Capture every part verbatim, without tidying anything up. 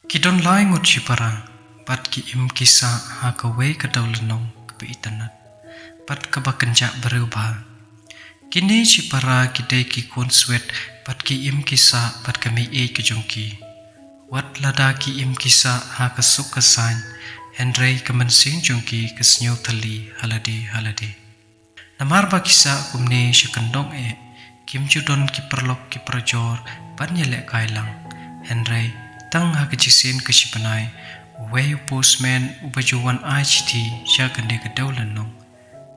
Ki don lai ngut shipara, bad ki im ki sah ha kawei ka dewlynnong kaba itynnad, bad kaba kynjah briew bha. Kine shipara ki dei ki khun swet, bad ki im ki sah bad ka mei-ïeid ka jong ki. Wat lada ki im ki sah ha ka suk ka saiñ, hynrei ka mynsiem jong ki ka sniew thylli ha lade ha lade. Namar ba ki sah kumne sha kyndong eh, kim ju don ki paralok ki parajor ban ïalehkai lang. Hynrei tang ha ka jingïaseng ka shi bnai, uwei u postman uba ju wan ai shithi sha kane ka dewlynnong,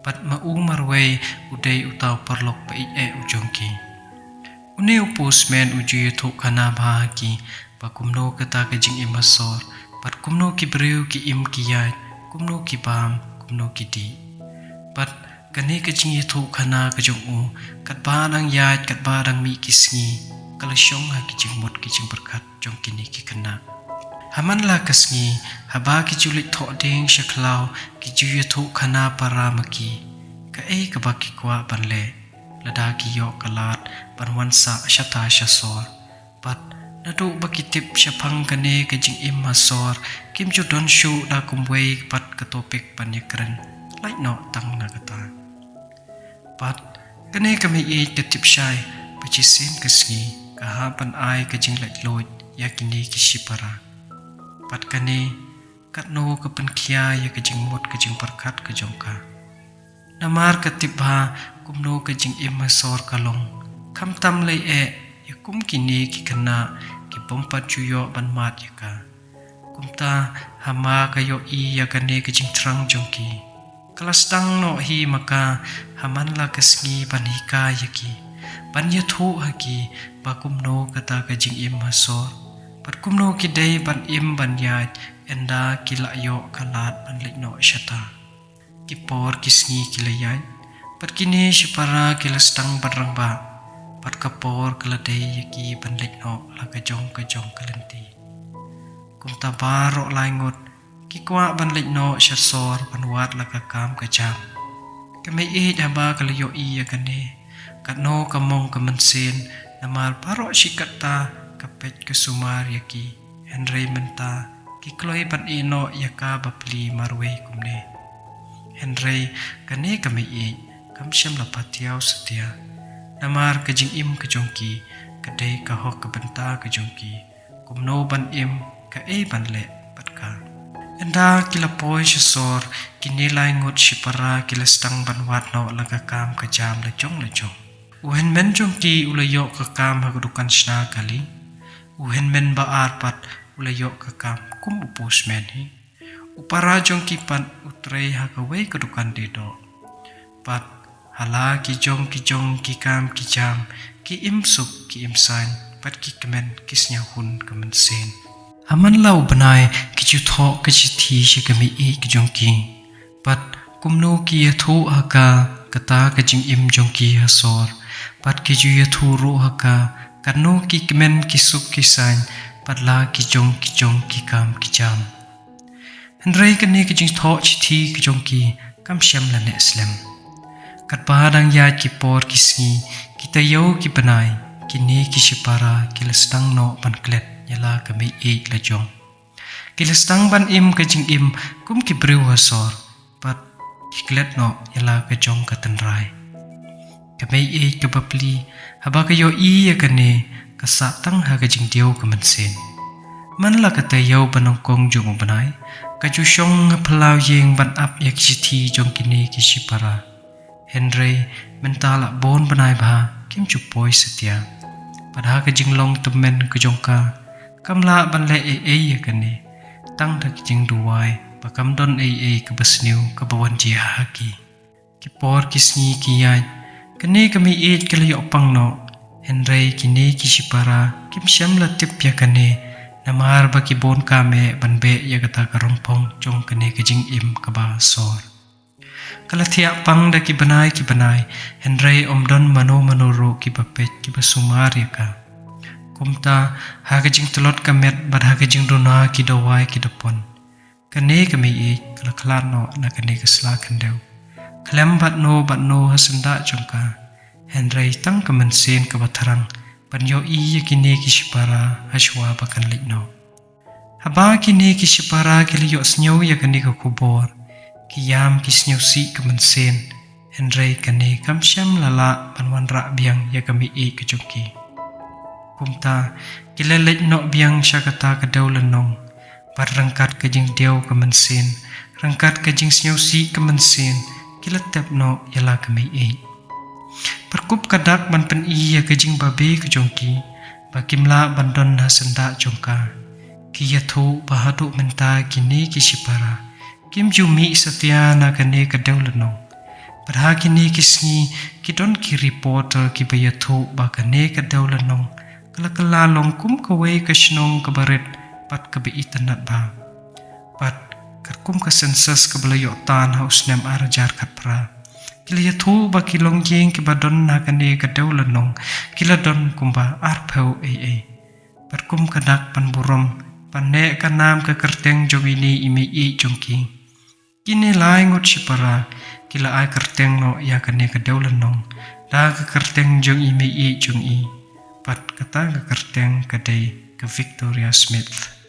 bad ma u marwei u dei uta u paralok ba ïeit eh u jong ki. Une u postman u ju ïathuh khana bha ha ki ba kumno kata ka jingim ha sor, bad kumno ki briew ki im ki ïaid, kumno ki bam, kumno ki dih. Bad kane ka jingïathuh khana ka jong u, katba dang ïaid, katba dang mih ki sngi, ka la shong ha ki jingmut ki jingpyrkhat jong kine ki khynnah. Ha man la ka sngi, haba ki ju leit thoh dieng sha khlaw, ki ju ïathuh khana para ma ki kaei kaba ki kwah ban leh, lada ki ïoh ka lad ban wan sah shata sha sor. Bad naduh ba ki tip shaphang kane ka jingim ha sor, kim ju don shuh da kumwei pat ka topic ban ïakren, lait noh tang na kata. Bad kane ka mei-ïeid ka tip shai ba shisien ka sngi ka hap ban ai ka jinglaitluid ïa kine ki shipara. Bad kane katno ka pynkhia ïa ka jingmut ka jingpyrkhat ka jong ka. Namar ka tip bha kumno ka jingim ha sor ka long, khamtam lei eh ïa kum kine ki khynnah kibym pat ju ïoh ban mad ïa ka. Kumta haba ka ïohi ïa kane ka jingthrang jong ki, ka la sdang noh hi ma ka ha man la ka sngi ban hikai ïa ki, ban ïathuh ha ki ba kumno kata ka jingim ha sor, bad kumno ki dei ban im ban ïaid ynda ki la ïoh ka lad ban leit noh shata. Ki por ki sngi ki la ïaid, bad kine shipara ki la sdang ban rangbah, bad ka por ka la dei ïa ki ban leit noh la ka jong ka jong ka lynti. Kumta baroh lai ngut ki kwah ban leit noh sha sor ban wad la ka kam ka jam. Ka mei-ïeid haba ka la ïohi ïa kane, katno ka mong ka mynsiem, namar baroh shi katta ka peit ka sumar ïa ki. Hynrei mynta ki kloi ban ïehnoh ïa ka bapli marwei kumne. Hynrei kane ka mei-ïeid kam shym la patiaw satia, namar ka jingim ka jong ki ka dei ka hok ka bynta ka jong ki, kumno ban im, kaei ban leh bad ka. Ynda ki la poi sha sor, kine lai ngut shipara ki la sdang ban wad noh la ka kam ka jam la jong la jong. U hynmen jong ki u la ïoh ka kam ha ka dukan shna kali. U hynmen ba ar pat u la ïoh ka kam kum u postman hi. U para jong ki pat u trei ha kawei ka dukan die doh. Bad ha la ki jong ki jong ki kam ki jam, ki im suk ki im saiñ, bad ki kmen ki sniewhun ka mynsiem. Ha man la u bnai ki ju thoh ka shithi sha ka mei-ïeid ka jong ki. Bad kumno ki ïathuh ha ka kata ka jingim jong ki ha sor, bad ki ju ïathuh ruh ha ka katno ki kmen ki suk ki saiñ, bad la ki jong ki jong ki kam ki jam. Hynrei kane ka jingthoh shithi ka jong ki kam shym la neh slem. Katba dang ïaid ki por ki sngi, ki taïew ki bnai, kine ki shipara ki la sdang noh ban klet ïa la ka mei-ïeid la jong. Ki la sdang ban im ka jingim kum ki briew ha sor, bad ki klet noh ïa la ka jong ka tynrai. Ka mei-ïeid ka bapli, haba ka ïohi ïa kane, ka sah tang ha ka jingdiaw ka mynsiem. Man la ka taïew ba nyngkong jong u bnai, ka ju shong ha phyllaw ïing ban ap ïa ki shithi jong kine ki shipara. Hynrei mynta la bun bnai bha kim ju poi satia. Bad ha ka jinglong tymmen ka jong ka, kam lah ban leh ei ei ïa kane, tang da ka jingduwai ba kam don ei ei kaba sniew kaba wan jia ha ki. Ki por ki sngi ki ïaid, kane ka mei-ïeid ka la ïoh pang noh. Hynrei kine ki shipara kim shym la tip ïa kane, namar ba ki bun kam eh ban beh ïa kata ka rympong jong kane ka jingim kaba sor. Ka la thiah pang da ki bnai ki bnai, hynrei ym don mano mano ruh kiba peit kiba sumar ïa ka. Kumta ha ka jingtlot ka met bad ha ka jingduna ki dawai ki da pon, kane ka mei-ïeid ka la khlad noh na kane ka sla khyndew. Khlem bad no bad no ha syndah jong ka, hynrei tang ka mynsiem kaba thrang ban ïohi ïa kine ki shipara ha shuwa ba kan leit noh. Ba kine ki shipara ki la ïohsngew ïa kane ka khubor, ki ïam ki sngewsih ka mynsiem, hynrei kane kam shym la lah ban wanrah biang ïa ka meiieit ka jong ki. Kumta, ki la leit noh biang sha kata ka dewlynnong, bad ryngkat ka jingdiaw ka mynsiem, ryngkat ka jingsngewsih ka mynsiem, ki la tep noh ïa la ka meiieit. Bad kum ka dak ban pyni ïa ka jingbabe ka jong ki, ba kim lah ban don ha syndah jong ka, ki ïathuh ba haduh mynta kine ki shipara kim ju mih satia na kane ka dewlynnong. Bad ha kine ki sngi ki don ki reporter kiba ïathuh ba kane ka dewlynnong ka la kylla long kum kawei ka shnong kaba rit bad kaba itynnad bha. Bad katkum ka census kaba la ïoh tan ha u snem ar hajar khatphra, ki la ïathuh ba ki longïing kiba don ha kane ka dewlynnong ki la don kumba arphew eiei. Bad kum ka dak ban burom, ban neh ka nam ka kyrteng jong ine i meiieit jong ki, kine lai ngut shipara ki la ai kyrteng noh ïa kane ka dewlynnong da ka kyrteng jong i meiieit jong i. Bad kata ka kyrteng ka dei ka Victoria Smith.